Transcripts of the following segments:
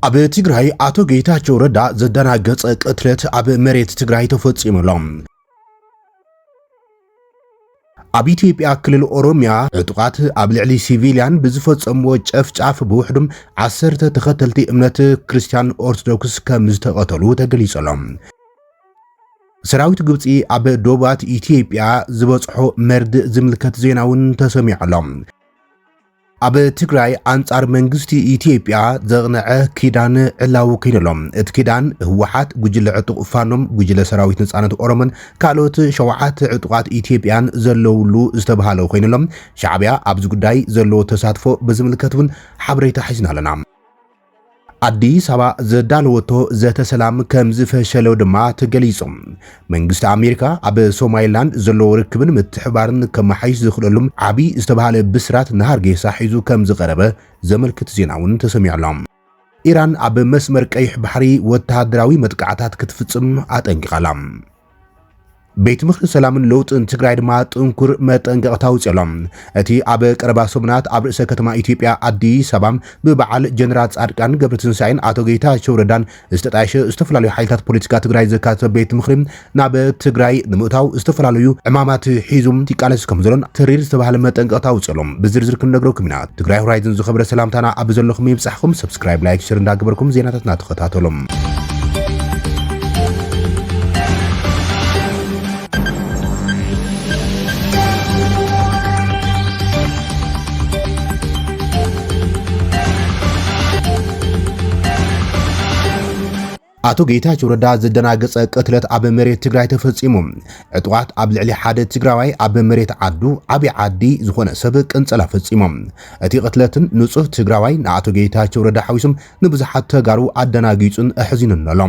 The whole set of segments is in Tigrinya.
ኣብ ትግራይ ኣቶ ጌታቸው ረዳ ዘደናገጸ ቅትለት ኣብ መሬት ትግራይ ተፈጺሙ ኣሎ። ኣብ ኢትዮጵያ ክልል ኦሮሚያ ዕጡቓት ኣብ ልዕሊ ሲቪልያን ብዝፈጸምዎ ጨፍጫፍ ብውሕዱ ዓሰርተ ተኸተልቲ እምነት ክርስትያን ኦርቶዶክስ ከም ዝተቐተሉ ተገሊጹ ኣሎ። ሰራዊት ግብጺ ኣብ ዶባት ኢትዮጵያ ዝበጽሖ መርድእ ዝምልከት ዜና እውን ተሰሚዑ ኣሎ። ኣብ ትግራይ ኣንጻር መንግስቲ ኢትዮጵያ ዘቕነዐ ኪዳን ዕላዊ ኮይኑሎም። እቲ ኪዳን ህወሓት፣ ጉጅለ ዕጡቕ ፋኖም፣ ጉጅለ ሰራዊት ነጻነት ኦሮሞን ካልኦት ሸውዓተ ዕጡቓት ኢትዮጵያን ዘለውሉ ዝተባሃለ ኮይኑሎም፣ ሻዕብያ ኣብዚ ጉዳይ ዘለዎ ተሳትፎ ብዝምልከት እውን ሓበሬታ ሒዝና ኣለና። ኣዲስ ኣበባ ዘዳለወቶ ዘተ ሰላም ከም ዝፈሸለ ድማ ተገሊጹ። መንግስቲ ኣሜሪካ ኣብ ሶማሊላንድ ዘለዎ ርክብን ምትሕባርን ከመሓይሽ ዝኽእለሉ ዓቢ ዝተባሃለ ብስራት ንሃርጌሳ ሒዙ ከም ዝቐረበ ዘመልክት ዜና እውን ተሰሚዑ ኣሎ። ኢራን ኣብ መስመር ቀይሕ ባሕሪ ወተሃደራዊ መጥቃዕታት ክትፍጽም ኣጠንቂቓ ኣላ። ቤት ምኽሪ ሰላምን ለውጥን ትግራይ ድማ ጥንኩር መጠንቀቕታ ኣውፂኡ ኣሎ። እቲ ኣብ ቀረባ ሰሙናት ኣብ ርእሰ ከተማ ኢትዮጵያ ኣዲስ ኣበባ ብበዓል ጀነራል ጻድቃን ገብረትንሳኤን ኣቶ ጌታቸው ረዳን ዝተጣየሸ ዝተፈላለዩ ሓይልታት ፖለቲካ ትግራይ ዘካተተ ቤት ምኽሪ ናብ ትግራይ ንምእታው ዝተፈላለዩ ዕማማት ሒዙ ይቃለስ ከም ዘሎን ተሪር ዝተባሃለ መጠንቀቕታ ኣውፂኡ ኣሎ። ብዝርዝር ክንነግረኩም ኢና። ትግራይ ሆራይዘን ዝኸበረ ሰላምታና ኣብ ዘለኹም ይብጻሕኩም። ሰብስክራይብ፣ ላይክ፣ ሸር እንዳገበርኩም ዜናታትና ተኸታተሉ። ኣቶ ጌታቸው ረዳ ዘደናገጸ ቅትለት ኣብ መሬት ትግራይ ተፈጺሙ። ዕጡቓት ኣብ ልዕሊ ሓደ ትግራዋይ ኣብ መሬት ዓዱ ዓብዪ ዓዲ ዝኾነ ሰብ ቅንጸላ ፈጺሞም። እቲ ቅትለትን ንጹህ ትግራዋይ ንኣቶ ጌታቸው ረዳ ሓዊሶም ንብዙሓት ተጋሩ ኣደናጊጹን ኣሕዚኑን ኣሎ።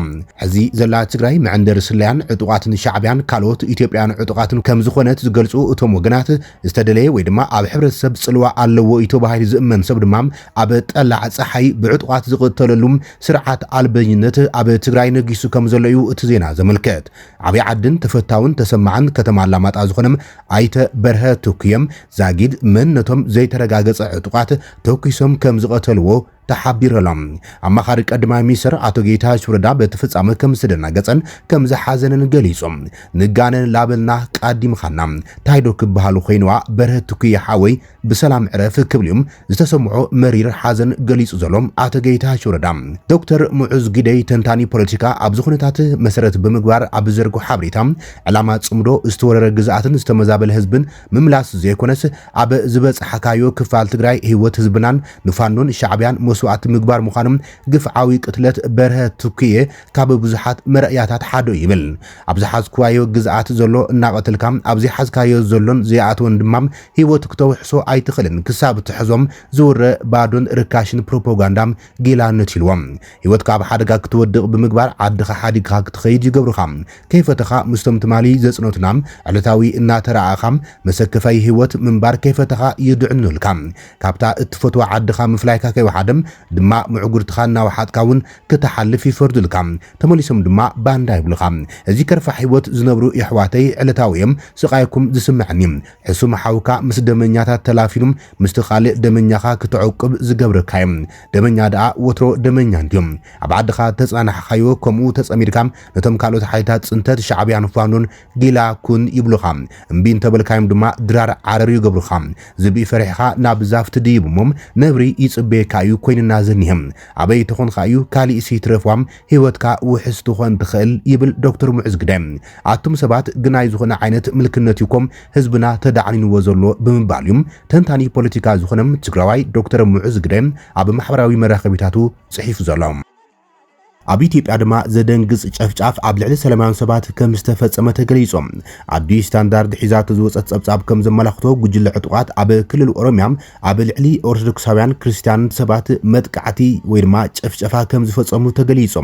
ሕዚ ዘላ ትግራይ መዕንደሪ ስለያን ዕጡቓትን ሻዕብያን ካልኦት ኢትዮጵያን ዕጡቓትን ከም ዝኾነት ዝገልጹ እቶም ወገናት፣ ዝተደለየ ወይ ድማ ኣብ ሕብረተሰብ ጽልዋ ኣለዎ እዩ ተባሂሉ ዝእመን ሰብ ድማ ኣብ ጠላዕ ጸሓይ ብዕጡቓት ዝቕተለሉ ስርዓት ኣልበኝነት ኣብ ትግራይ ነጊሱ ከም ዘሎ እዩ እቲ ዜና ዘመልክት። ዓብዪ ዓድን ተፈታውን ተሰማዕን ከተማ ኣላማጣ ዝኾነ ኣይተ በርሀ ትኩየም ዛጊድ መንነቶም ዘይተረጋገጸ ዕጡቓት ተኩሶም ከም ዝቐተልዎ ተሓቢሩ ኣሎ። ኣማኻሪ ቀዳማይ ሚኒስትር ኣቶ ጌታቸው ረዳ በቲ ፍጻመ ከም ዝተደናገጸን ከም ዝሓዘነን ገሊጹ። ንጋነ ላበልና ቃዲምኻና፣ ታይ ዶ ክበሃል ኮይንዋ በርሀ ትኩየ ሓወይ፣ ብሰላም ዕረፍ ክብል እዩ ዝተሰምዖ መሪር ሓዘን ገሊጹ ዘሎ ኣቶ ጌታቸው ረዳ። ዶክተር ሙዑዝ ግደይ ተንታኒ ፖለቲካ ኣብዚ ኩነታት መሰረት ብምግባር ኣብ ዘርግሖ ሓበሬታ፣ ዕላማ ጽምዶ ዝተወረረ ግዝኣትን ዝተመዛበለ ህዝብን ምምላስ ዘይኮነስ ኣብ ዝበጻሕካዮ ክፋል ትግራይ ህይወት ህዝብናን ንፋኖን ሻዕብያን መስዋእቲ ምግባር ምዃኑ ግፍዓዊ ቅትለት በርሀ ትኩየ ካብ ብዙሓት መረእያታት ሓደ እዩ ይብል። ኣብ ዝሓዝክዋዮ ግዝኣት ዘሎ እናቐተልካ ኣብ ዘይሓዝካዮ ዘሎን ዘይኣተወን ድማ ህይወት ክተውሕሶ ኣይትኽእልን። ክሳብ ትሕዞም ዝውረ ባዶን ርካሽን ፕሮፓጋንዳ ጊላ ነቲልዎም። ህይወትካ ኣብ ሓደጋ ክትወድቕ ብምግባር ዓድኻ ሓዲግካ ክትኸይድ ይገብሩኻ። ከይፈተኻ ምስቶም ትማሊ ዘጽነቱና ዕለታዊ እናተረኣኻ መሰከፋይ ህይወት ምንባር ከይፈተኻ ይድዕኑልካ። ካብታ እትፈትዋ ዓድኻ ምፍላይካ ከይወሓደ ድማ ምዕጉርትኻ እናወሓጥካ እውን ክትሓልፍ ይፈርዱልካ። ተመሊሶም ድማ ባንዳ ይብሉኻ። እዚ ከርፋሕ ህይወት ዝነብሩ የሕዋተይ ዕለታዊ እዮም ስቓይኩም ዝስምዐኒ። ሕሱም ሓውካ ምስ ደመኛታት ተላፊኑ ምስቲ ካልእ ደመኛኻ ክትዕቁብ ዝገብረካ እዮም። ደመኛ ደኣ ወትሮ ደመኛ እንድዮም። ኣብ ዓድኻ ተጸናሕኻዮ ከምኡ ተጸሚድካ ነቶም ካልኦት ሓይልታት ጽንተት ሻዕብያን ፋኖን ጊላ ኩን ይብሉኻ። እምቢ እንተበልካዮም ድማ ድራር ዓረር ይገብሩኻ። ዝብኢ ፈሪሕኻ ናብ ዛፍ ትድይብ እሞ ነብሪ ይጽበየካ እዩ ኮይንና ዘኒሀ። ኣበይ ተኾንካ እዩ ካሊእሲ ትረፍዋም ህይወትካ ውሕስ ትኾን ትኽእል ይብል ዶክተር ሙዑዝ ግደ። ኣቱም ሰባት ግናይ ዝኾነ ዓይነት ምልክነት እዩ ኮም ህዝብና ተዳዕኒንዎ ዘሎ ብምባል እዩ ተንታኒ ፖለቲካ ዝኾነ ትግራዋይ ዶክተር ሙዑዝ ግደ ኣብ ማሕበራዊ መራኸቢታቱ ጽሒፉ ዘሎ። ኣብ ኢትዮጵያ ድማ ዘደንግጽ ጨፍጫፍ ኣብ ልዕሊ ሰላማውያን ሰባት ከም ዝተፈጸመ ተገሊጹ። ኣዲስ ስታንዳርድ ሒዛቶ ዝወጸት ጸብጻብ ከም ዘመላኽቶ፣ ጉጅለ ዕጡቓት ኣብ ክልል ኦሮሚያ ኣብ ልዕሊ ኦርቶዶክሳውያን ክርስትያን ሰባት መጥቃዕቲ ወይ ድማ ጭፍጨፋ ከም ዝፈጸሙ ተገሊጹ።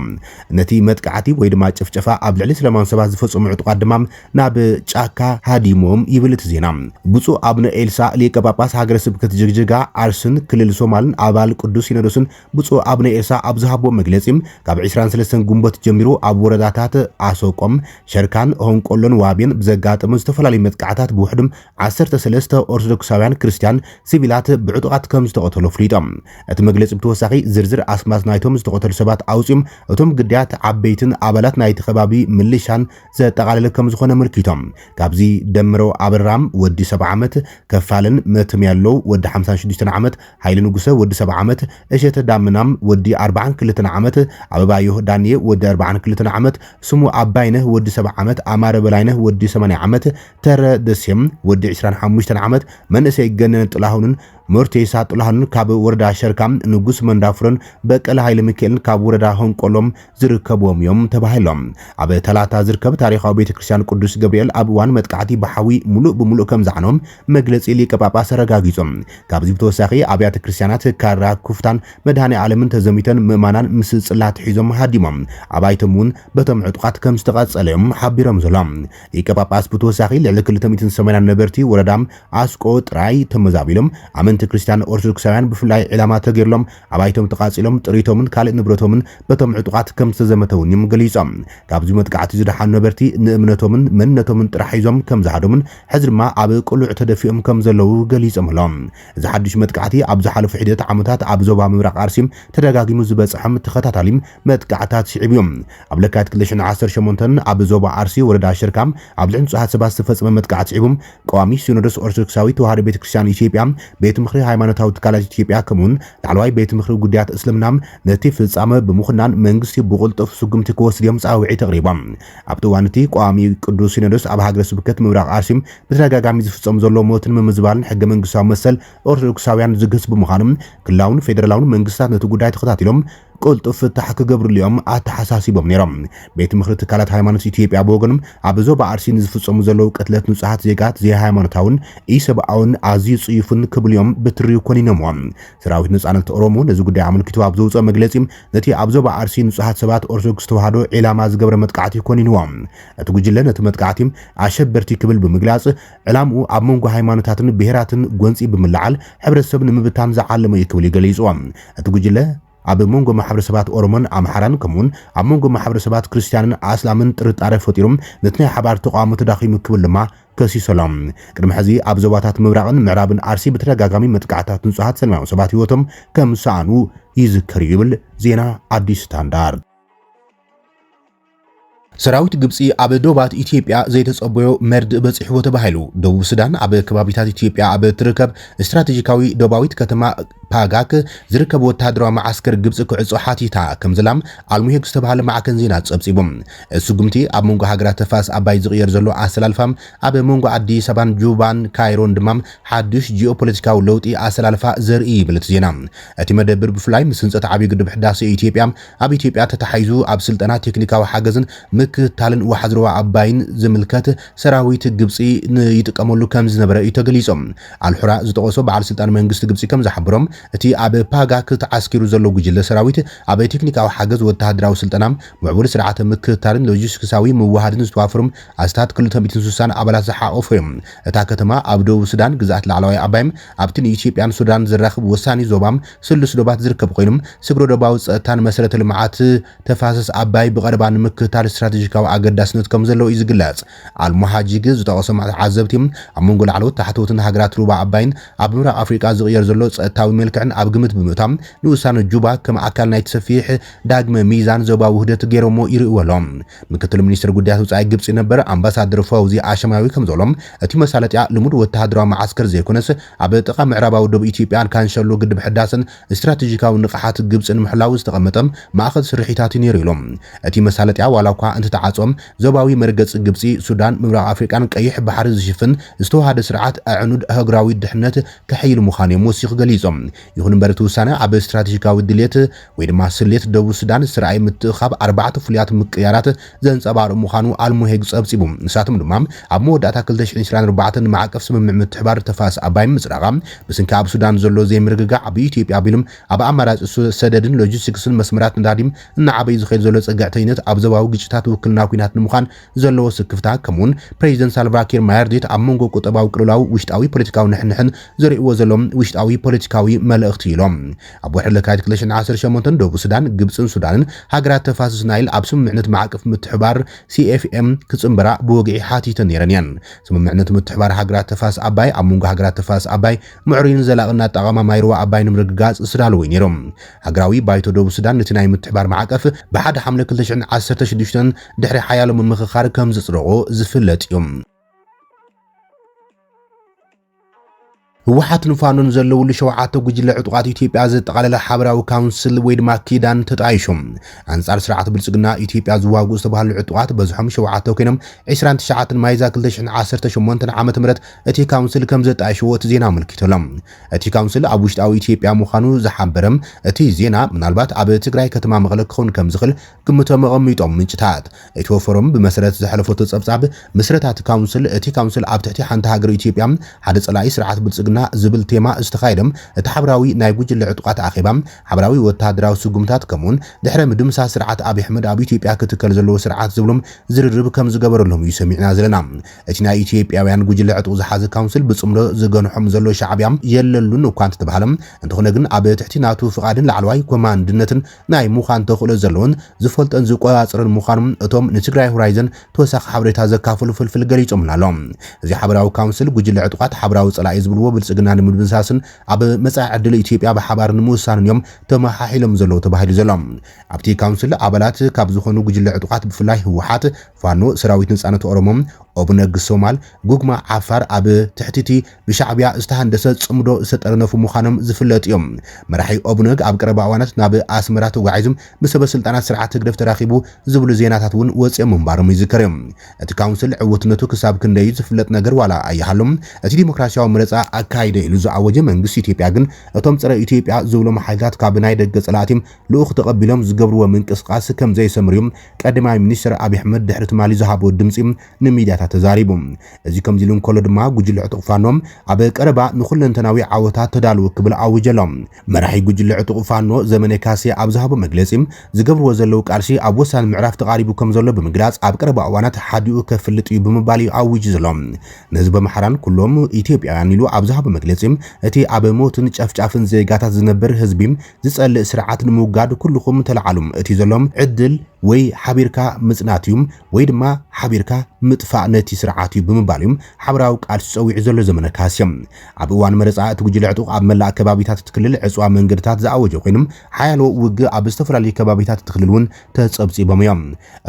ነቲ መጥቃዕቲ ወይ ድማ ጭፍጨፋ ኣብ ልዕሊ ሰላማውያን ሰባት ዝፈጸሙ ዕጡቓት ድማ ናብ ጫካ ሃዲሞም ይብል እቲ ዜና። ብፁዕ ኣቡነ ኤልሳ ሊቀ ጳጳስ ሃገረ ስብከት ጅግጅጋ፣ ዓርስን ክልል ሶማልን ኣባል ቅዱስ ሲኖዶስን ብፁዕ ኣቡነ ኤልሳ ኣብ ዝሃብዎ መግለጺ፣ ካብ ዕስራን ሰለስተን ግንቦት ጀሚሩ ኣብ ወረዳታት ኣሰቆም፣ ሸርካን ሆንቆሎን ዋቤን ብዘጋጠሙ ዝተፈላለዩ መጥቃዕታት ብውሕዱ ዓሰርተ ሰለስተ ኦርቶዶክሳውያን ክርስትያን ሲቪላት ብዕጡቓት ከም ዝተቐተሉ ኣፍሊጦም። እቲ መግለጺ ብተወሳኺ ዝርዝር ኣስማት ናይቶም ዝተቐተሉ ሰባት ኣውጺኦም፣ እቶም ግዳያት ዓበይትን ኣባላት ናይቲ ከባቢ ምልሻን ዘጠቓለለ ከም ዝኾነ ኣመልኪቶም። ካብዚ ደምረው ኣበራም ወዲ ሰብዓ ዓመት፣ ከፋልን መትም ያለው ወዲ ሓምሳን ሽዱሽተን ዓመት፣ ሃይለ ንጉሰ ወዲ ሰብዓ ዓመት፣ እሸተ ዳምናም ወዲ ኣርባዓን ክልተን ዓመት፣ ኣበባዮህ ዳንየ ወዲ ኣርባዓን ክልተን ዓመት፣ ስሙ ኣባይነህ ወዲ ሰብዓ ዓመት፣ ኣማረ በላይነህ ወዲ ሰማንያ ዓመት፣ ተረ ደሴም ወዲ ዕስራን ሓሙሽተን ዓመት፣ መንእሰይ ገነነ ጥላሁንን ሞርቴሳ ጥላሁንን ካብ ወረዳ ሸርካ፣ ንጉስ መንዳፍሮን በቀለ ሃይለ ሚካኤልን ካብ ወረዳ ሆንቆሎም ዝርከብዎም እዮም ተባሂሎም። ኣብ ተላታ ዝርከብ ታሪኻዊ ቤተክርስትያን ቅዱስ ገብርኤል ኣብ እዋን መጥቃዕቲ ብሓዊ ሙሉእ ብሙሉእ ከም ዝዓኖም መግለጺ ሊቀ ጳጳስ ኣረጋጊጹ። ካብዚ ብተወሳኺ ኣብያተ ክርስትያናት ካራ ኩፍታን መድኃኔ ዓለምን ተዘሚተን ምእማናን ምስ ጽላት ሒዞም ሃዲሞም። ኣባይቶም እውን በቶም ዕጡቓት ከም ዝተቓጸለ እዮም ሓቢሮም ዘለዉ። ሊቀ ጳጳስ ብተወሳኺ ልዕሊ ክልተ ሚእትን ሰማንያን ነበርቲ ወረዳ ኣስቆ ጥራይ ተመዛቢሎም ኣመንቲ ክርስትያን ኦርቶዶክሳውያን ብፍላይ ዕላማ ተገይርሎም ኣባይቶም ተቓጺሎም ጥሪቶምን ካልእ ንብረቶምን በቶም ዕጡቓት ከም ዝተዘመተ እውን እዮም ገሊጾም። ካብዚ መጥቃዕቲ ዝደሓኑ ነበርቲ ንእምነቶምን መንነቶምን ጥራሕ ሒዞም ከም ዝሃደሙን ሕዚ ድማ ኣብ ቅሉዕ ተደፊኦም ከም ዘለዉ ገሊጾም ኣለዉ። እዚ ሓድሽ መጥቃዕቲ ኣብ ዝሓለፉ ሒደት ዓመታት ኣብ ዞባ ምብራቕ ኣርሲ ተደጋጊሙ ዝበጽሐም ተኸታታሊ መጥቃዕታት ስዒቡ እዩ። ኣብ ለካቲት ክልተ ሽሕን ዓሰርተ ሸሞንተን ኣብ ዞባ ኣርሲ ወረዳ ሽርካ ኣብ ልዕሊ ንጹሃት ሰባት ዝተፈጸመ መጥቃዕቲ ስዒቡ ቀዋሚ ሲኖዶስ ኦርቶዶክሳዊት ተዋህዶ ቤተክርስትያን ኢትዮጵያ ቤት ምኽሪ ሃይማኖታዊ ትካላት ኢትዮጵያ ከምኡውን ላዕለዋይ ቤት ምኽሪ ጉዳያት እስልምና ነቲ ፍጻመ ብምኹናን መንግስቲ ብቕልጡፍ ስጉምቲ ክወስድ እዮም ጻውዒት ኣቕሪቦም። ኣብቲ እዋን እቲ ቀዋሚ ቅዱስ ሲኖዶስ ኣብ ሃገረ ስብከት ምብራቕ ኣርሲ ብተደጋጋሚ ዝፍጸም ዘሎ ሞትን ምምዝባልን ሕገ መንግስታዊ መሰል ኦርቶዶክሳውያን ዝግህስ ብምዃኑ ክልላውን ፌደራላውን መንግስታት ነቲ ጉዳይ ተኸታቲሎም ቅልጡፍ ፍታሕ ክገብርሉ እዮም ኣተሓሳሲቦም ነይሮም። ቤት ምኽሪ ትካላት ሃይማኖት ኢትዮጵያ ብወገኖም ኣብ ዞባ ኣርሲ ንዝፍጸሙ ዘለዉ ቅትለት ንጹሃት ዜጋት ዘይሃይማኖታውን ኢሰብኣውን ኣዝዩ ጽዩፍን ክብሉ እዮም ብትሪው ኮኒኖምዎ። ሰራዊት ነጻነት ኦሮሞ ነዚ ጉዳይ ኣመልኪቱ ኣብ ዘውፅኦ መግለጺ ነቲ ኣብ ዞባ ኣርሲ ንጹሃት ሰባት ኦርቶዶክስ ተዋህዶ ዒላማ ዝገብረ መጥቃዕቲ ኮኒንዎ። እቲ ጉጅለ ነቲ መጥቃዕቲ ኣሸበርቲ ክብል ብምግላጽ ዕላምኡ ኣብ መንጎ ሃይማኖታትን ብሄራትን ጎንፂ ብምልዓል ሕብረተሰብ ንምብታን ዝዓለመ እዩ ክብል እዩ ገሊፅዎ። እቲ ጉጅለ ኣብ መንጎ ማሕበረሰባት ኦሮሞን ኣምሓራን ከምኡውን ኣብ መንጎ ማሕበረሰባት ክርስትያንን ኣስላምን ጥርጣረ ፈጢሩ ነቲ ናይ ሓባር ተቃውሞ ተዳኺሙ ክብል ድማ ከሲሱ ኣሎ። ቅድሚ ሕዚ ኣብ ዞባታት ምብራቕን ምዕራብን ኣርሲ ብተደጋጋሚ መጥቃዕታት ንጹሃት ሰላማዊ ሰባት ህይወቶም ከም ዝሰኣኑ ይዝከር እዩ ይብል ዜና ኣዲስ ስታንዳርድ። ሰራዊት ግብጺ ኣብ ዶባት ኢትዮጵያ ዘይተጸበዮ መርድእ በጺሕዎ ተባሂሉ። ደቡብ ሱዳን ኣብ ከባቢታት ኢትዮጵያ ኣብ እትርከብ ስትራቴጂካዊ ዶባዊት ከተማ ፓጋክ ዝርከብ ወተሃደራዊ መዓስከር ግብጺ ክዕጾ ሓቲታ ከም ዘላም ኣልሙሄግ ዝተባህለ ማዕከን ዜና ጸብጺቡ። እቲ ስጉምቲ ኣብ መንጎ ሃገራት ተፋሰስ ኣባይ ዝቕየር ዘሎ ኣሰላልፋ ኣብ መንጎ ኣዲስ ኣበባን ጁባን ካይሮን ድማ ሓድሽ ጂኦፖለቲካዊ ለውጢ ኣሰላልፋ ዘርኢ ይብል እቲ ዜና። እቲ መደብር ብፍላይ ምስ ህንጸት ዓብዪ ግድብ ሕዳሴ ኢትዮጵያ ኣብ ኢትዮጵያ ተታሒዙ ኣብ ስልጠና ቴክኒካዊ ሓገዝን ምክትታልን ዋሕዚ ሩባ ኣባይን ዝምልከት ሰራዊት ግብጺ ንይጥቀመሉ ከም ዝነበረ እዩ ተገሊጾም። ኣልሑራ ዝጠቐሶ በዓል ስልጣን መንግስቲ ግብጺ ከም ዝሓበሮም እቲ ኣብ ፓጋክ ተዓስኪሩ ዘሎ ጉጅለ ሰራዊት ኣብ ቴክኒካዊ ሓገዝ ወተሃደራዊ ስልጠና ምዕቡል ስርዓተ ምክትታልን ሎጂስቲክሳዊ ምውሃድን ዝተዋፈሩ ኣስታት ክልተ ሚእትን ስሳን ኣባላት ዝሓቆፉ እዮም። እታ ከተማ ኣብ ደቡብ ሱዳን ግዝኣት ላዕለዋይ ኣባይም ኣብቲ ንኢትዮጵያን ሱዳን ዘራኽብ ወሳኒ ዞባም ስሉስ ዶባት ዝርከብ ኮይኖም ስግረ ዶባዊ ጸጥታን መሰረተ ልምዓት ተፋሰስ ኣባይ ብቐረባ ንምክትታል ስትራቴጂካዊ ኣገዳስነት ከም ዘለዎ እዩ ዝግለጽ። ኣልሙሃጂግ ዝጠቐሶም ተዓዘብቲ ኣብ መንጎ ላዕለዎት ታሕተዎትን ሃገራት ሩባ ኣባይን ኣብ ምብራቕ ኣፍሪቃ ዝቕየር ዘሎ ጸጥታዊ መልክዕን ኣብ ግምት ብምእታው ንውሳነ ጁባ ከም ኣካል ናይቲ ሰፊሕ ዳግመ ሚዛን ዞባዊ ውህደት ገይሮሞ ይርእዎ ኣለዉ። ምክትል ሚኒስትር ጉዳያት ወጻኢ ግብጺ ነበር ኣምባሳደር ፈውዚ ኣሸማዊ ከም ዝበሎም እቲ መሳለጥያ ልሙድ ወተሃደራዊ መዓስከር ዘይኮነስ ኣብ ጥቓ ምዕራባዊ ደቡብ ኢትዮጵያን ካንሸሎ ግድብ ሕዳሰን ስትራቴጂካዊ ንቕሓት ግብጺ ንምሕላው ዝተቐመጠ ማእኸል ስርሒታት እዩ ነይሩ ኢሎም። እቲ መሳለጥያ ዋላ እኳ እንተተዓጾም ዞባዊ መርገጺ ግብጺ፣ ሱዳን፣ ምብራቕ ኣፍሪቃን ቀይሕ ባሕሪ ዝሽፍን ዝተዋሃደ ስርዓት ኣዕኑድ ኣህጉራዊ ድሕነት ከሐይል ምዃኑ እዮም ወሲኹ ገሊጾም። ይኹን እምበር እቲ ውሳነ ኣብ ስትራቴጂካዊ ድልየት ወይ ድማ ስሌት ደቡብ ሱዳን ዝተረኣየ ምትእኻብ ኣርባዕተ ፍሉያት ምቅያራት ዘንጸባርቕ ምዃኑ ኣልሙሄግ ጸብጺቡ። ንሳቶም ድማ ኣብ መወዳእታ ክልተ ሽሕን ዕስራን ኣርባዕተን ንማዕቀፍ ስምምዕ ምትሕባር ተፋሰስ ኣባይ ምጽዳቓ፣ ብስንኪ ኣብ ሱዳን ዘሎ ዘይምርግጋዕ ብኢትዮጵያ ኣቢሉ ኣብ ኣማራጺ ሱ-፣ ሰደድን ሎጂስቲክስን መስመራት ነዳዲም እናዓበዩ ዝኸይድ ዘሎ ጸግዕተኝነት ኣብ ዞባዊ ግጭታት ውክልና ኲናት ንምዃን ዘለዎ ስክፍታ፣ ከምኡውን ፕሬዚደንት ሳልቫኪር ማያርዲት ኣብ መንጎ ቁጠባዊ ቅልውላው ውሽጣዊ ፖለቲካዊ ንሕንሕን ዘርእዎ ዘሎ ውሽጣዊ ፖለቲካዊ መልእኽቲ ኢሎም። ኣብ ወርሒ ለካቲት ክልተ ሽሕን ዓሰርተ ሸሞንተን ደቡብ ሱዳን፣ ግብፅን ሱዳንን ሃገራት ተፋሰስ ናይል ኣብ ስምምዕነት ማዕቀፍ ምትሕባር ሲ ኤፍ ኤም ክፅንበራ ብወግዒ ሓቲተን ነይረን እየን። ስምምዕነት ምትሕባር ሃገራት ተፋሰስ ኣባይ ኣብ መንጎ ሃገራት ተፋሰስ ኣባይ ምዕሩይን ዘላቕን ኣጠቓቕማ ማይ ሩባ ኣባይ ንምርግጋፅ ዝተዳለወ እዩ ነይሩ። ሃገራዊ ባይቶ ደቡብ ሱዳን ነቲ ናይ ምትሕባር ማዕቀፍ ብሓደ ሓምለ ክልተ ሽሕን ዓሰርተ ሽዱሽተን ድሕሪ ሓያሎ ምምኽኻር ከም ዘጽደቖ ዝፍለጥ እዩ። ህወሓትን ፋኖን ዘለውሉ ሸውዓተ ጉጅለ ዕጡቓት ኢትዮጵያ ዘጠቓለለ ሓበራዊ ካውንስል ወይ ድማ ኪዳን ተጣይሹ። ኣንጻር ስርዓት ብልጽግና ኢትዮጵያ ዝዋግኡ ዝተባህሉ ዕጡቓት በዝሖም ሸውዓተ ኮይኖም፣ ዕስራን ትሽዓተን ማይዛ ክልተ ሽሕን ዓሰርተ ሸሞንተን ዓመተ ምህረት እቲ ካውንስል ከም ዘጣየሽዎ እቲ ዜና ኣመልኪቱ ኣሎ። እቲ ካውንስል ኣብ ውሽጣዊ ኢትዮጵያ ምዃኑ ዝሓበረ እቲ ዜና፣ ምናልባት ኣብ ትግራይ ከተማ መቐለ ክኸውን ከም ዝኽእል ግምቶም ኣቐሚጦም ምንጭታት። እቲ ወፈሮም ብመሰረት ዘሕለፈቶ ጸብጻብ ምስረታ እቲ ካውንስል፣ እቲ ካውንስል ኣብ ትሕቲ ሓንቲ ሃገር ኢትዮጵያ ሓደ ጸላኢ ስርዓት ብልጽግና ዝብል ቴማ ዝተኻየደ እቲ ሓበራዊ ናይ ጉጅለ ዕጡቓት ኣኼባ፣ ሓበራዊ ወተሃደራዊ ስጉምታት፣ ከምኡውን ድሕረ ምድምሳስ ስርዓት ኣብይ ኣሕመድ ኣብ ኢትዮጵያ ክትከል ዘለዎ ስርዓት ዝብሎም ዝርርብ ከም ዝገበረሎም እዩ ሰሚዕና ዘለና። እቲ ናይ ኢትዮጵያውያን ጉጅለ ዕጡቕ ዝሓዘ ካውንስል ብጽምዶ ዝገንሖም ዘሎ ሻዕብያ የለሉን እኳ እንተተባህለ፣ እንተኾነ ግን ኣብ ትሕቲ ናቱ ፍቓድን ላዕለዋይ ኮማንድነትን ናይ ምዃን ተኽእሎ ዘለዎን ዝፈልጦን ዝቆጻጸሮን ምዃኖም እቶም ንትግራይ ሆራይዘን ተወሳኺ ሓበሬታ ዘካፈሉ ፍልፍል ገሊጾምልና ኣሎ። እዚ ሓበራዊ ካውንስል ጉጅለ ዕጡቓት ሓበራዊ ጸላኢ ዝብልዎ ብልጽግና ንምድምሳስን ኣብ መጻኢ ዕድል ኢትዮጵያ ብሓባር ንምውሳንን እዮም ተመሓሒሎም ዘለዉ ተባሂሉ ዘሎ። ኣብቲ ካውንስል ኣባላት ካብ ዝኾኑ ጉጅለ ዕጡቓት ብፍላይ ህወሓት፣ ፋኖ፣ ሰራዊት ነጻነት ኦሮሞ፣ ኦብነግ ሶማል፣ ጉግማ ዓፋር ኣብ ትሕቲ እቲ ብሻዕብያ ዝተሃንደሰ ጽምዶ ዝተጠርነፉ ምዃኖም ዝፍለጥ እዮም። መራሒ ኦብነግ ኣብ ቀረባ እዋናት ናብ ኣስመራ ተጓዒዙ ምስ ሰበ ስልጣናት ስርዓት ህግደፍ ተራኺቡ ዝብሉ ዜናታት እውን ወፂኦም ምንባሮም ይዝከር እዮም። እቲ ካውንስል ዕውትነቱ ክሳብ ክንደይ ዝፍለጥ ነገር ዋላ ኣይሃሎም፣ እቲ ዲሞክራሲያዊ መረፃ ኣካይደ ኢሉ ዝኣወጀ መንግስቲ ኢትዮጵያ ግን እቶም ፀረ ኢትዮጵያ ዝብሎም ሓይልታት ካብ ናይ ደገ ፀላእቲ ልኡኽ ተቐቢሎም ዝገብርዎ ምንቅስቃስ ከም ዘይሰምር እዩ ቀዳማይ ሚኒስትር ኣብይ ኣሕመድ ድሕሪ ትማሊ ዝሃቦ ድምፂ ንሚድያታት ተዛሪቡ። እዚ ከምዚ ኢሉ እንከሎ ድማ ጉጅለ ዕጡቕ ፋኖ ኣብ ቀረባ ንኹለንተናዊ ዓወታት ተዳልዉ ክብል ኣዊጀ ኣሎ። መራሒ ጉጅለ ዕጡቕ ፋኖ ዘመነ ካሴ ኣብ ዝሃቦ መግለፂ ዝገብርዎ ዘለዉ ቃልሲ ኣብ ወሳኒ ምዕራፍ ተቓሪቡ ከም ዘሎ ብምግላፅ ኣብ ቀረባ እዋናት ሓዲኡ ከፍልጥ እዩ ብምባል እዩ ኣዊጁ ዘሎ። ንህዝቢ ኣምሓራን ኩሎም ኢትዮጵያውያን ኢሉ ኣብ ዝሃቦ መግለፂ እቲ ኣብ ሞትን ጨፍጫፍን ዜጋታት ዝነብር ህዝቢ ዝጸልእ ስርዓት ንምውጋድ ኩልኹም ተለዓሉ። እቲ ዘሎ ዕድል ወይ ሓቢርካ ምጽናት እዩ ወይ ድማ ሓቢርካ ምጥፋእ ነቲ ስርዓት እዩ ብምባል እዩ ሓበራዊ ቃልሲ ጸዊዑ ዘሎ ዘመነ ካሴ። ኣብ እዋን መረጻ እቲ ጉጅለ ዕጡቕ ኣብ መላእ ከባቢታት እቲ ክልል ዕጽዋ መንገድታት ዝኣወጀ ኮይኑ ሓያሎ ውግእ ኣብ ዝተፈላለዩ ከባቢታት እቲ ክልል እውን ተጸብጺቦም እዮም።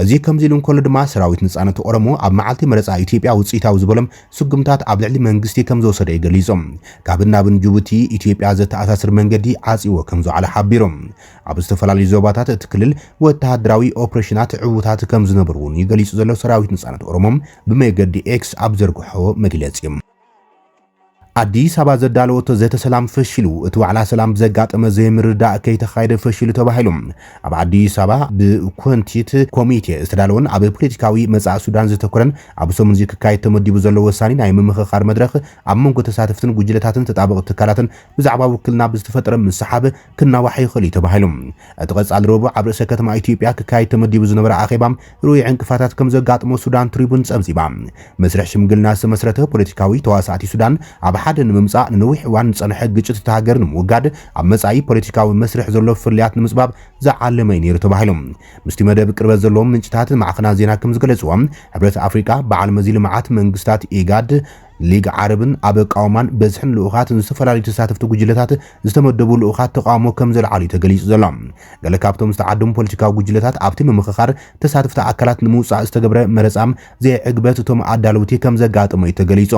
እዚ ከምዚ ኢሉ እንከሎ ድማ ሰራዊት ነጻነት ኦሮሞ ኣብ መዓልቲ መረጻ ኢትዮጵያ ውጽኢታዊ ዝበሎም ስጉምታት ኣብ ልዕሊ መንግስቲ ከም ዝወሰደ እዩ ገሊጹ። ካብን ናብን ጅቡቲ ኢትዮጵያ ዘተኣሳስር መንገዲ ዓጽዎ ከም ዝውዓለ ሓቢሩ። ኣብ ዝተፈላለዩ ዞባታት እቲ ክልል ወተሃደራዊ ኦፕሬሽናት ዕዉታት ከም ዝነበሩ እውን እዩ ገሊጹ ዘሎ ሰራዊት ነጻነት ኦሮሞ ብመገዲ ኤክስ ኣብ ዘርግሖ መግለጺ። ኣዲስ ኣበባ ዘዳለወቶ ዘተ ሰላም ፈሺሉ። እቲ ዋዕላ ሰላም ብዘጋጠመ ዘይምርዳእ ከይተኻየደ ፈሺሉ ተባሂሉ። ኣብ ኣዲስ ኣበባ ብኮንቲት ኮሚቴ ዝተዳለወን ኣብ ፖለቲካዊ መጻኢ ሱዳን ዘተኮረን ኣብ ሰሙን እዚ ክካየድ ተመዲቡ ዘሎ ወሳኒ ናይ ምምኽኻር መድረኽ ኣብ መንጎ ተሳተፍትን ጉጅለታትን ተጣበቕቲ ትካላትን ብዛዕባ ውክልና ብዝተፈጠረ ምስሓብ ክናዋሕ ይኽእል እዩ ተባሂሉ። እቲ ቀጻሊ ረቡዕ ኣብ ርእሰ ከተማ ኢትዮጵያ ክካየድ ተመዲቡ ዝነበረ ኣኼባ ርኡይ ዕንቅፋታት ከም ዘጋጥሞ ሱዳን ትሪቡን ጸብጺባ። መስርሕ ሽምግልና ዝተመስረተ ፖለቲካዊ ተዋሳእቲ ሱዳን ኣብ ሓደ ንምምጻእ ንነዊሕ እዋን ዝጸንሐ ግጭት እታ ሃገር ንምውጋድ ኣብ መጻኢ ፖለቲካዊ መስርሕ ዘሎ ፍልልያት ንምጽባብ ዝዓለመ እዩ ነይሩ ተባሂሉ። ምስቲ መደብ ቅርበት ዘለዎም ምንጭታት ማዕኸናት ዜና ከም ዝገለጽዎ፣ ሕብረት ኣፍሪቃ፣ በዓል መዚ ልምዓት መንግስታት ኢጋድ፣ ሊግ ዓረብን ኣብ ኣቃውማን በዝሕን ልኡኻት ዝተፈላለዩ ተሳተፍቲ ጉጅለታት ዝተመደቡ ልኡኻት ተቃውሞ ከም ዘልዓሉ እዩ ተገሊጹ ዘሎ። ገለ ካብቶም ዝተዓደሙ ፖለቲካዊ ጉጅለታት ኣብቲ ምምኽኻር ተሳተፍቲ ኣካላት ንምውጻእ ዝተገብረ መረጻ ዘይዕግበት እቶም ኣዳለውቲ ከም ዘጋጠሞ እዩ ተገሊጹ።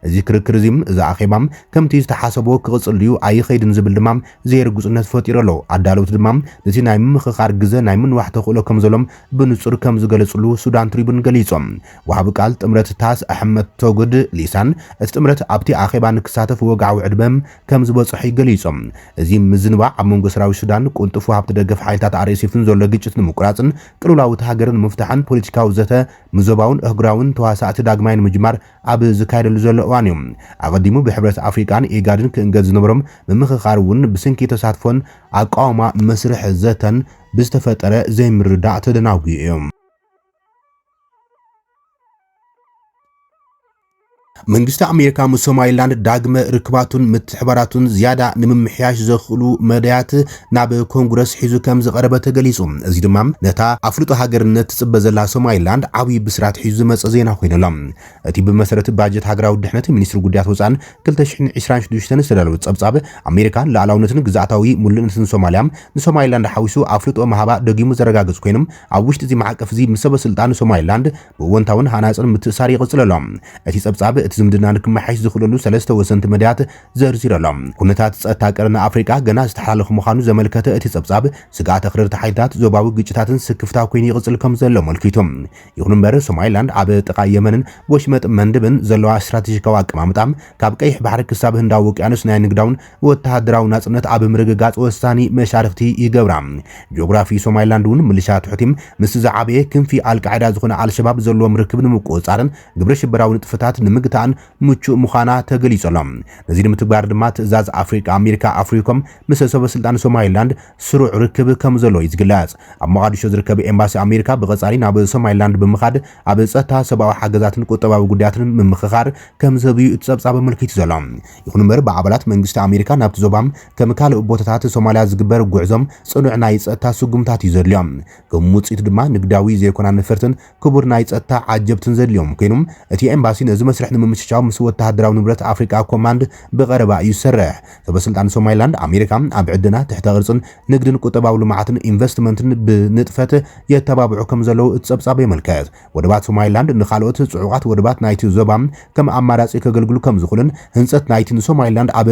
እዚ ክርክር እዚ፣ እዚ ኣኼባ ከምቲ ዝተሓሰቦ ክቕጽል ድዩ ኣይኸይድን ዝብል ድማ ዘይርጉጽነት ፈጢሩ ኣሎ። ኣዳለውቲ ድማ ነቲ ናይ ምምኽኻር ግዘ ናይ ምንዋሕ ተኽእሎ ከም ዘሎም ብንጹር ከም ዝገለጽሉ ሱዳን ትሪቡን ገሊጾም። ወሃቢ ቃል ጥምረት ታስ ኣሕመድ ቶጉድ ሊሳን፣ እቲ ጥምረት ኣብቲ ኣኼባ ንክሳተፍ ወግዓዊ ዕድመ ከም ዝበጽሖ እዩ ገሊጾም። እዚ ምዝንባዕ ኣብ መንጎ ሰራዊት ሱዳን ቅልጡፍ ወሃብቲ ደገፍ ሓይልታት ኣር ኤስ ኤፍን ዘሎ ግጭት ንምቁራጽን ቅልውላው እታ ሃገር ንምፍታሕን ፖለቲካዊ ዘተ ምዞባውን ኣህጉራውን ተዋሳእቲ ዳግማይ ንምጅማር ኣብ ዝካየደሉ ዘሎ እዋን እዩ። ኣቐዲሙ ብሕብረት ኣፍሪቃን ኢጋድን ክእንገድ ዝነበሮም ምምኽኻር እውን ብስንኪ ተሳትፎን ኣቃውማ መስርሕ ዘተን ብዝተፈጠረ ዘይምርዳእ ተደናጒዩ እዩ። መንግስቲ ኣሜሪካ ምስ ሶማሊላንድ ዳግመ ርክባቱን ምትሕባራቱን ዝያዳ ንምምሕያሽ ዘኽእሉ መዳያት ናብ ኮንግረስ ሒዙ ከም ዝቐረበ ተገሊጹ። እዚ ድማ ነታ ኣፍልጦ ሃገርነት ትጽበ ዘላ ሶማሊላንድ ዓብዪ ብስራት ሒዙ ዝመጸ ዜና ኮይኑ ኣሎ። እቲ ብመሰረት ባጀት ሃገራዊ ድሕነት ሚኒስትሪ ጉዳያት ወጻእን ክልተ ሽሕን ዕስራን ሽዱሽተን ዝተዳለወ ጸብጻብ፣ ኣሜሪካ ሉዓላውነትን ግዝኣታዊ ምሉእነትን ሶማልያ ንሶማሊላንድ ሓዊሱ ኣፍልጦ ምሃባ ደጊሙ ዘረጋግጽ ኮይኑ፣ ኣብ ውሽጢ እዚ ማዕቀፍ እዚ ምስ ሰበ ስልጣን ሶማሊላንድ ብእወንታውን ሃናጽን ምትእሳር ይቕጽል ኣሎ። እቲ ጸብጻብ እቲ ዝምድና ንክመሓይሽ ዝኽእለሉ ሰለስተ ወሰንቲ መዳያት ዘርዚሩ ኣሎ። ኩነታት ጸጥታ ቀርኒ ኣፍሪቃ ገና ዝተሓላለኸ ምዃኑ ዘመልከተ እቲ ጸብጻብ፣ ስግኣት ኣኽረርቲ ሓይልታት፣ ዞባዊ ግጭታትን ስክፍታ ኮይኑ ይቕጽል ከም ዘሎ ኣመልኪቱ። ይኹን እምበር፣ ሶማሊላንድ ኣብ ጥቓ የመንን ወሽመጥ መንድብን ዘለዋ ስትራቴጂካዊ ኣቀማምጣ፣ ካብ ቀይሕ ባሕሪ ክሳብ ህንዳዊ ውቅያኖስ ናይ ንግዳውን ወተሃደራዊ ናጽነት ኣብ ምርግጋጽ ወሳኒ መሻርኽቲ ይገብራ። ጂኦግራፊ ሶማሊላንድ እውን፣ ምልሻ ትሑቲም ምስ ዝዓበየ ክንፊ ኣልቃዒዳ ዝኾነ ኣልሸባብ ዘለዎም ርክብ ንምቁጽጻርን ግብረ ሽበራዊ ንጥፈታት ንምግታእን ምቹእ ምዃና ተገሊጹ ኣሎ። ነዚ ንምትግባር ድማ ትእዛዝ ኣፍሪቃ ኣሜሪካ ኣፍሪኮም ምስ ሰበ ስልጣን ሶማሊላንድ ስሩዕ ርክብ ከም ዘሎ እዩ ዝግለጽ። ኣብ ሞቓዲሾ ዝርከብ ኤምባሲ ኣሜሪካ ብቐጻሊ ናብ ሶማሊላንድ ብምኻድ ኣብ ጸጥታ፣ ሰብኣዊ ሓገዛትን ቁጠባዊ ጉዳያትን ምምኽኻር ከም ዝህብ እዩ እቲ ጸብጻብ ኣመልኪቱ ዘሎ። ይኹን እምበር ብኣባላት መንግስቲ ኣሜሪካ ናብቲ ዞባ ከም ካልእ ቦታታት ሶማልያ ዝግበር ጉዕዞ ጽኑዕ ናይ ጸጥታ ስጉምታት እዩ ዘድልዮ። ከም ውጽኢቱ ድማ ንግዳዊ ዘይኮና ነፈርትን ክቡር ናይ ጸጥታ ዓጀብትን ዘድልዮም ኮይኖም፣ እቲ ኤምባሲ ነዚ መስርሕ ንምምችቻው ምስ ወተሃደራዊ ንብረት ኣፍሪቃ ኮማንድ ብቐረባ እዩ ዝሰርሕ። ሰበ ስልጣን ሶማሊላንድ ኣሜሪካ ኣብ ዕደና፣ ትሕተ ቅርጽን ንግድን ቁጠባዊ ልምዓትን ኢንቨስትመንትን ብንጥፈት የተባብዑ ከም ዘለዉ እቲ ጸብጻብ የመልከት። ወደባት ሶማሊላንድ ንኻልኦት ጽዑቓት ወደባት ናይቲ ዞባ ከም ኣማራጺ ከገልግሉ ከም ዝኽእሉን ህንጸት ናይቲ ንሶማሊላንድ ኣብ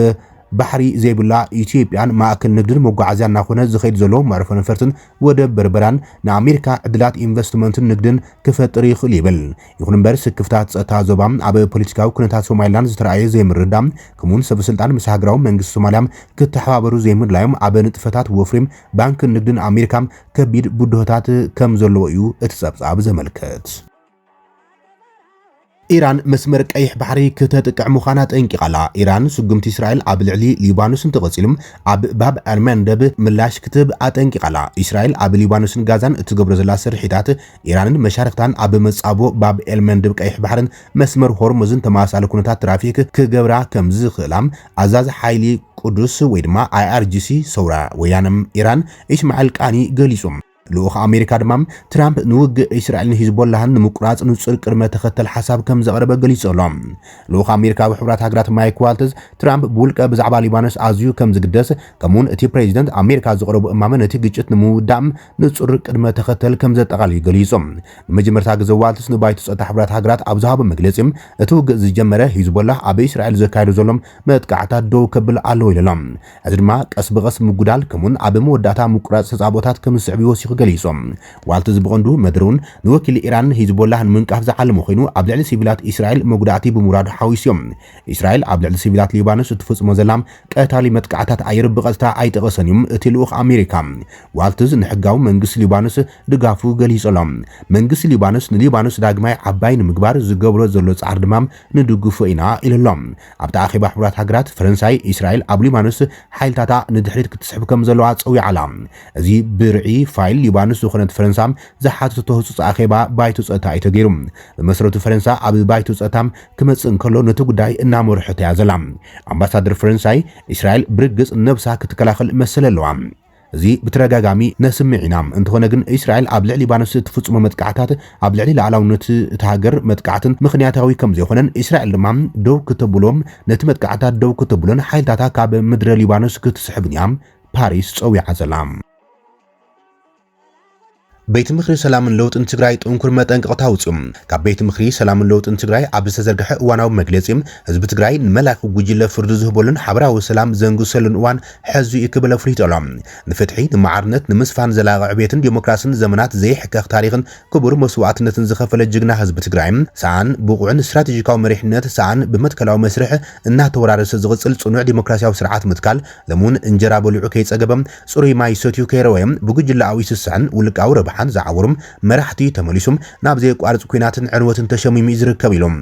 ባሕሪ ዘይብላ ኢትዮጵያን ማእከል ንግድን መጓዓዝያን እናኾነ ዝኸይድ ዘሎ መዕርፎ ነፈርትን ወደብ በርበራን ንኣሜሪካ ዕድላት ኢንቨስትመንትን ንግድን ክፈጥር ይኽእል ይብል። ይኹን እምበር ስክፍታት ጸጥታ ዞባ ኣብ ፖለቲካዊ ኩነታት ሶማሊላንድ ዝተረኣየ ዘይምርድዳእ፣ ከምኡውን ሰበ ስልጣን ምስ ሃገራዊ መንግስቲ ሶማልያ ክተሓባበሩ ዘይምድላዮም ኣብ ንጥፈታት ወፍሪ ባንክን ንግድን ኣሜሪካ ከቢድ ብድሆታት ከም ዘለዎ እዩ እቲ ጸብጻብ ዘመልክት። ኢራን መስመር ቀይሕ ባሕሪ ክተጥቅዕ ምዃና ጠንቂቓ ኣላ። ኢራን ስጉምቲ እስራኤል ኣብ ልዕሊ ሊባኖስ እንተቐጺሉ፣ ኣብ ባብ ኣልመንደብ ምላሽ ክትህብ ኣጠንቂቓ ኣላ። እስራኤል ኣብ ሊባኖስን ጋዛን እትገብሮ ዘላ ስርሒታት፣ ኢራንን መሻርክታን ኣብ መጻብቦ ባብ ኤልመንደብ ቀይሕ ባሕርን መስመር ሆርሙዝን ተመሳሳሊ ኩነታት ትራፊክ ክገብራ ከም ዝኽእላ ኣዛዚ ሓይሊ ቅዱስ ወይ ድማ ኣይኣርጂሲ ሰውራ ወያነ ኢራን ኢስማዒል ቃኒ ገሊጹ። ልኡኽ ኣሜሪካ ድማ፣ ትራምፕ ንውግእ እስራኤልን ሂዝቦላህን ንምቁራጽ ንጹር ቅድመ ተኸተል ሓሳብ ከም ዘቕረበ ገሊጹ ኣሎ። ልኡኽ ኣሜሪካ ኣብ ሕቡራት ሃገራት ማይክ ዋልትዝ፣ ትራምፕ ብውልቀ ብዛዕባ ሊባኖስ ኣዝዩ ከም ዝግደስ፣ ከምኡውን እቲ ፕሬዚደንት ኣሜሪካ ዘቕረቦ እማመ ነቲ ግጭት ንምውዳእ ንጹር ቅድመ ተኸተል ከም ዘጠቓልል ገሊጹ። ንመጀመርታ ግዜ ዋልትዝ ንባይቶ ጸጥታ ሕቡራት ሃገራት ኣብ ዝሃቦ መግለጺ፣ እቲ ውግእ ዝጀመረ ሂዝቦላህ ኣብ እስራኤል ዘካየዶ ዘሎ መጥቃዕታት ደው ከብል ኣለዎ ኢሉ ኣሎ። እዚ ድማ ቀስ ብቐስ ምጉዳል ከምኡን ኣብ መወዳእታ ምቁራጽ ተጻብኦታት ከም ዝስዕብ እዩ ወሲኹ ገሊጹ። ዋልትዝ ብቐንዱ መደሩን ንወኪል ኢራንን ሂዝቦላህን ንምንቃፍ ዝዓለመ ኮይኑ፣ ኣብ ልዕሊ ሲቪላት እስራኤል መጉዳእቲ ብምውራዱ ሓዊሱ እዩ። እስራኤል ኣብ ልዕሊ ሲቪላት ሊባኖስ እትፍጽሞ ዘላ ቀታሊ መጥቃዕታት ኣየር ብቐጥታ ኣይጠቐሰን እዩ እቲ ልኡኽ ኣሜሪካ። ዋልትዝ ንሕጋዊ መንግስቲ ሊባኖስ ድጋፉ ገሊጹ ኣሎ። መንግስቲ ሊባኖስ ንሊባኖስ ዳግማይ ዓባይ ንምግባር ዝገብሮ ዘሎ ጻዕሪ ድማ ንድግፎ ኢና ኢሉ ኣሎ። ኣብቲ ኣኼባ ሕቡራት ሃገራት፣ ፈረንሳይ እስራኤል ኣብ ሊባኖስ ሓይልታታ ንድሕሪት ክትስሕብ ከም ዘለዋ ጸዊዓ ኣላ። እዚ ብርዒ ፋይል ሊባኖስ ዝኾነት ፈረንሳ ዝሓተተቶ ህጹጽ ኣኼባ ባይቶ ጸጥታ እዩ ተገይሩ። ብመሰረቱ ፈረንሳ ኣብ ባይቶ ጸጥታ ክመጽእ እንከሎ ነቲ ጉዳይ እናመርሐቶ እያ ዘላ። ኣምባሳደር ፈረንሳይ፣ እስራኤል ብርግጽ ነብሳ ክትከላኸል መሰል ኣለዋ። እዚ ብተደጋጋሚ ነስምዕ ኢና። እንተኾነ ግን እስራኤል ኣብ ልዕሊ ሊባኖስ እትፍጽሞ መጥቃዕታት ኣብ ልዕሊ ሉዓላውነት እታ ሃገር መጥቃዕትን ምኽንያታዊ ከም ዘይኮነን እስራኤል ድማ ደው ክተብሎም፣ ነቲ መጥቃዕታት ደው ክተብሎን ሓይልታታ ካብ ምድረ ሊባኖስ ክትስሕብን እያ ፓሪስ ጸዊዓ ዘላ። ቤት ምኽሪ ሰላምን ለውጥን ትግራይ ጥንኩር መጠንቀቕታ ኣውፅኡ። ካብ ቤት ምኽሪ ሰላምን ለውጥን ትግራይ ኣብ ዝተዘርግሐ እዋናዊ መግለፂ፣ ህዝቢ ትግራይ ንመላኺ ጉጅለ ፍርዲ ዝህበሉን ሓበራዊ ሰላም ዘንግሰሉን እዋን ሕዚ እዩ ክብል ኣፍሊጡ ኣሎ። ንፍትሒ፣ ንማዕርነት፣ ንምስፋን ዘላቒ ዕቤትን ዲሞክራስን ዘመናት ዘይሕከኽ ታሪኽን ክቡር መስዋእትነትን ዝኸፈለ ጅግና ህዝቢ ትግራይ፣ ሰኣን ብቑዕን ስትራቴጂካዊ መሪሕነት፣ ሰኣን ብመትከላዊ መስርሕ እናተወራረሰ ዝቕፅል ፅኑዕ ዲሞክራሲያዊ ስርዓት ምትካል፣ ሎሚ እውን እንጀራ በሊዑ ከይፀገበ፣ ፅሩይ ማይ ሰትዩ ከይረወየ፣ ብጉጅለኣዊ ስስዐን ውልቃዊ ረብሓ ስልጣን ዝዓወሩ መራሕቲ ተመሊሱ ናብ ዘየቋርጽ ኲናትን ዕንወትን ተሸሚሙ እዩ ዝርከብ ኢሎም።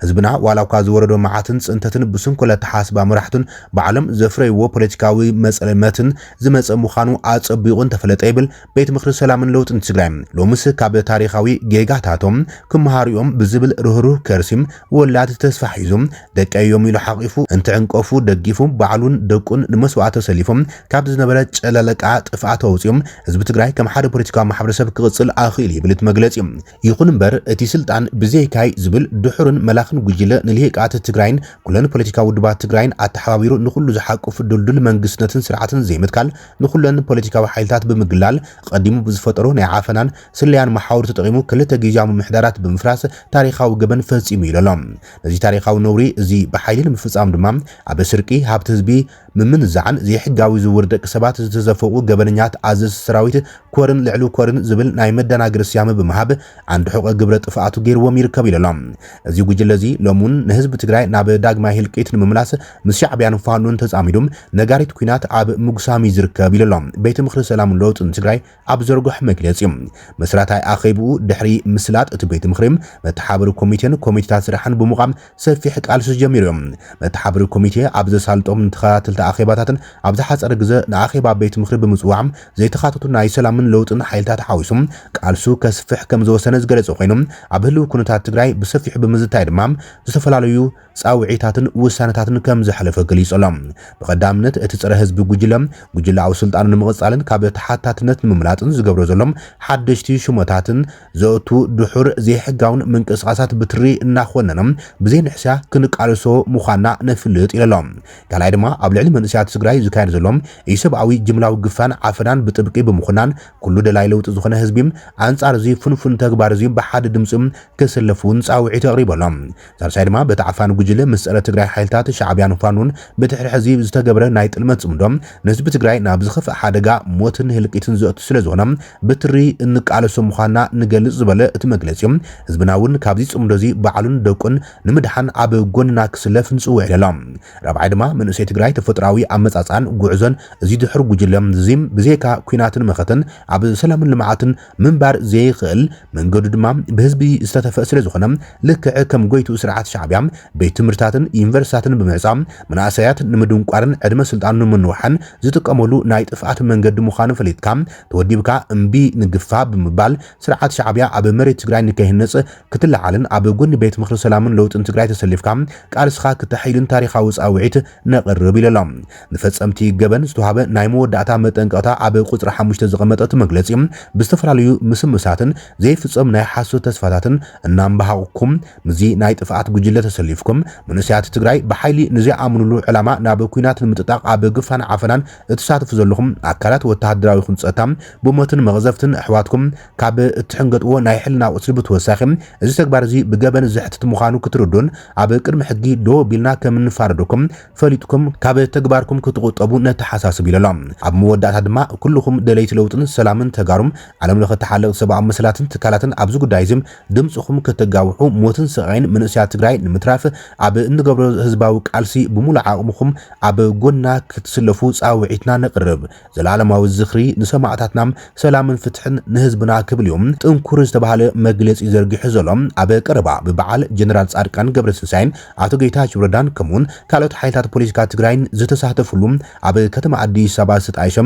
ህዝብና ዋላ እኳ ዝወረዶ መዓትን ጽንተትን ብስንኩል ኣተሓሳስባ መራሕቱን ባዕሎም ዘፍረይዎ ፖለቲካዊ መጸለመትን ዝመጸ ምዃኑ ኣጸቢቑ እንተፈለጠ ይብል ቤት ምኽሪ ሰላምን ለውጥን ትግራይ። ሎምስ ካብ ታሪኻዊ ጌጋታቶም ክመሃሩ እዮም ብዝብል ርህሩህ ከርሲም ወላድ ተስፋ ሒዙ ደቀዮም ኢሉ ሓቂፉ እንትዕንቀፉ ደጊፉ ባዕሉን ደቁን ንመስዋእቲ ተሰሊፎም ካብ ዝነበረ ጨለለቃ ጥፍኣት ኣውፅኦም ህዝቢ ትግራይ ከም ሓደ ፖለቲካዊ ማሕበረሰብ ክቕፅል ኣኽኢሉ ይብል እቲ መግለፂ። ይኹን እምበር እቲ ስልጣን ብዘይካይ ዝብል ድሑርን መላኽን ጉጅለ ንልሂቃት ትግራይን ኩለን ፖለቲካዊ ውድባት ትግራይን ኣተሓባቢሩ ንኹሉ ዝሓቁፍ ድልዱል መንግስትነትን ስርዓትን ዘይምትካል ንኹለን ፖለቲካዊ ሓይልታት ብምግላል ቀዲሙ ብዝፈጠሮ ናይ ዓፈናን ስለያን መሓውር ተጠቒሙ ክልተ ግዝያዊ ምምሕዳራት ብምፍራስ ታሪኻዊ ገበን ፈፂሙ ኢሉ ኣሎ። ነዚ ታሪኻዊ ነውሪ እዚ ብሓይሊ ንምፍፃም ድማ ኣብ ስርቂ፣ ሃብቲ ህዝቢ ምምንዛዕን ዘይሕጋዊ ዝውውር ደቂ ሰባት ዝተዘፈቁ ገበነኛት ኣዘዝቲ ሰራዊት ኮርን ልዕሊ ኮርን ዝብል ናይ መደናገሪ ስያመ ብምሃብ ዓንዲ ሕቆ ግብረ ጥፍኣቱ ገይርዎም ይርከብ ኢሉ ኣሎ። እዚ ጉጅለ እዚ ሎሚ እውን ንህዝቢ ትግራይ ናብ ዳግማይ ህልቂት ንምምላስ ምስ ሻዕቢያን ፋኖን ተፃሚዱ ነጋሪት ኲናት ኣብ ምጉሳም እዩ ዝርከብ ኢሉ ኣሎ። ቤት ምኽሪ ሰላምን ለውጥን ትግራይ ኣብ ዘርግሖ መግለፂ መስራታይ ኣኼብኡ ድሕሪ ምስላጥ እቲ ቤት ምኽሪ መተሓበሪ ኮሚቴን ኮሚቴታት ስራሕን ብምቋም ሰፊሕ ቃልሲ ጀሚሩ እዩ። መተሓበሪ ኮሚቴ ኣብ ዘሳልጦም ተኸታተልቲ ኣኼባታትን ኣብ ዝሓፀረ ግዘ ንኣኼባ ቤት ምኽሪ ብምፅዋዕ ዘይተኻተቱ ናይ ሰላምን ለውጥን ሓይልታት ሓዊሱ ቃልሱ ከስፍሕ ከም ዝወሰነ ዝገለፀ ኮይኑ ኣብ ህልው ኩነታት ትግራይ ብሰፊሑ ብምዝታይ ድማ ዝተፈላለዩ ፃውዒታትን ውሳነታትን ከም ዘሕለፈ ገሊጹ ኣሎ። ብቐዳምነት እቲ ጸረ ህዝቢ ጉጅለ ጉጅለኣዊ ስልጣኑ ንምቕጻልን ካብ ተሓታትነት ንምምላጥን ዝገብሮ ዘሎ ሓደሽቲ ሽሞታትን ዘእቱ ድሑር ዘይሕጋውን ምንቅስቃሳት ብትሪ እናኾነነ ብዘይንሕስያ ክንቃለሶ ምዃንና ነፍልጥ ኢሉ ኣሎ። ካልኣይ ድማ ኣብ ልዕሊ መንእሰያት ትግራይ ዝካየድ ዘሎ ኢሰብኣዊ ጅምላዊ ግፋን ዓፈናን ብጥብቂ ብምኹናን ኩሉ ደላይ ለውጢ ዝኾነ ህዝቢ ኣንጻር እዚ ፍንፉን ተግባር እዚ ብሓደ ድምፂ ክስለፉ እውን ፃውዒት ኣቕሪቡ ኣሎ። ሳልሳይ ድማ በቲ ዓፋን ጉጅለ ምስ ጸረ ትግራይ ሓይልታት ሻዕቢያን ፋኖን ብድሕሪ ሕዚ ዝተገብረ ናይ ጥልመት ጽምዶ ንህዝቢ ትግራይ ናብ ዝኸፍእ ሓደጋ ሞትን ህልቂትን ዘእቱ ስለ ዝኾነ ብትሪ እንቃለሶ ምዃንና ንገልጽ ዝበለ እቲ መግለጺ ህዝብና እውን ካብዚ ጽምዶ እዚ ባዕሉን ደቁን ንምድሓን ኣብ ጎንና ክስለፍ ንጽውዕ ኢሉ ኣሎ። ራብዓይ ድማ መንእሰይ ትግራይ ተፈጥሮኣዊ ኣመጻጽኣን ጉዕዞን እዚ ድሑር ጉጅለ እዚ ብዘይካ ኲናትን መኸተን ኣብ ሰላምን ልምዓትን ምንባር ዘይኽእል መንገዱ ድማ ብህዝቢ ዝተተፈ ስለ ዝኾነ ልክዕ ከም ጎይትኡ ስርዓት ሻዕቢያ ቤት ትምህርትታትን ዩኒቨርሲታትን ብምዕጻ መናእሰያት ንምድንቋርን ዕድመ ስልጣኑ ንምንዋሕን ዝጥቀመሉ ናይ ጥፍኣት መንገዲ ምዃኑ ፈሊጥካ ተወዲብካ እምቢ ንግፋ ብምባል ስርዓት ሻዕቢያ ኣብ መሬት ትግራይ ንከይህነጽ ክትለዓልን ኣብ ጎኒ ቤት ምኽሪ ሰላምን ለውጥን ትግራይ ተሰሊፍካ ቃልስኻ ክተሐይልን ታሪኻዊ ጻውዒት ነቕርብ ኢሉ ኣሎ። ንፈጸምቲ ገበን ዝተዋህበ ናይ መወዳእታ መጠንቀቕታ ኣብ ቁጽሪ ሓሙሽተ ዝቐመጠ እቲ መግለጺ ብዝተፈላለዩ ምስምሳትን ዘይፍጸም ናይ ሓሶት ተስፋታትን እናምባሃቕኩም ምስዚ ናይ ጥፍኣት ጉጅለ ተሰሊፍኩም መንእሰያት ትግራይ ብሓይሊ ንዘይኣምኑሉ ዕላማ ናብ ኲናት ንምጥጣቕ ኣብ ግፋን ዓፈናን እትሳተፉ ዘለኹም ኣካላት ወተሃደራዊ ይኹን ጸጥታ ብሞትን መቕዘፍትን ኣሕዋትኩም ካብ እትሕንገጥዎ ናይ ሕልና ቁስሊ ብተወሳኺ እዚ ተግባር እዚ ብገበን ዘሕትት ምዃኑ ክትርዱን ኣብ ቅድሚ ሕጊ ደው ኣቢልና ከም እንፋረደኩም ፈሊጥኩም ካብ ተግባርኩም ክትቑጠቡ ነተሓሳስብ ኢሉ ኣሎ። ኣብ መወዳእታ ድማ ኩልኹም ደለይቲ ለውጥን ሰላምን ተጋሩም ዓለም ለኸ ተሓለቕቲ ሰብኣዊ መሰላትን ትካላትን ኣብዚ ጉዳይ እዚ ድምፅኹም ከተጋውሑ ሞትን ስቓይን መንእሰያት ትግራይ ንምትራፍ ኣብ እንገብሮ ህዝባዊ ቃልሲ ብምሉእ ዓቕምኹም ኣብ ጎና ክትስለፉ ፃውዒትና ነቕርብ። ዘላለማዊ ዝኽሪ ንሰማእታትና ሰላምን ፍትሕን ንህዝብና ክብል እዩ ጥንኩር ዝተባህለ መግለፂ ዘርጊሑ ዘሎ። ኣብ ቀረባ ብበዓል ጀነራል ጻድቃን ገብረትንሳኤን ኣቶ ጌታቸው ረዳን ከምኡውን ካልኦት ሓይልታት ፖለቲካ ትግራይን ዝተሳተፍሉ ኣብ ከተማ ኣዲስ ኣበባ ዝተጣየሸ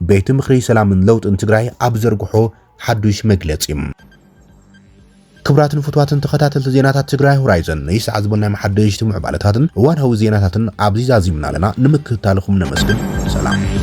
ቤት ምኽሪ ሰላምን ለውጥን ትግራይ ኣብ ዘርግሖ ሓዱሽ መግለፂ። ክቡራትን ፍቱዋትን ተኸታተልቲ ዜናታት ትግራይ ሆራይዘን፣ ናይ ሰዓት ዝበልናዮም ሓደሽቲ ምዕባለታትን እዋናዊ ዜናታትን ኣብዚ ዛዚምና ኣለና። ንምክትታልኹም ነመስግን። ሰላም።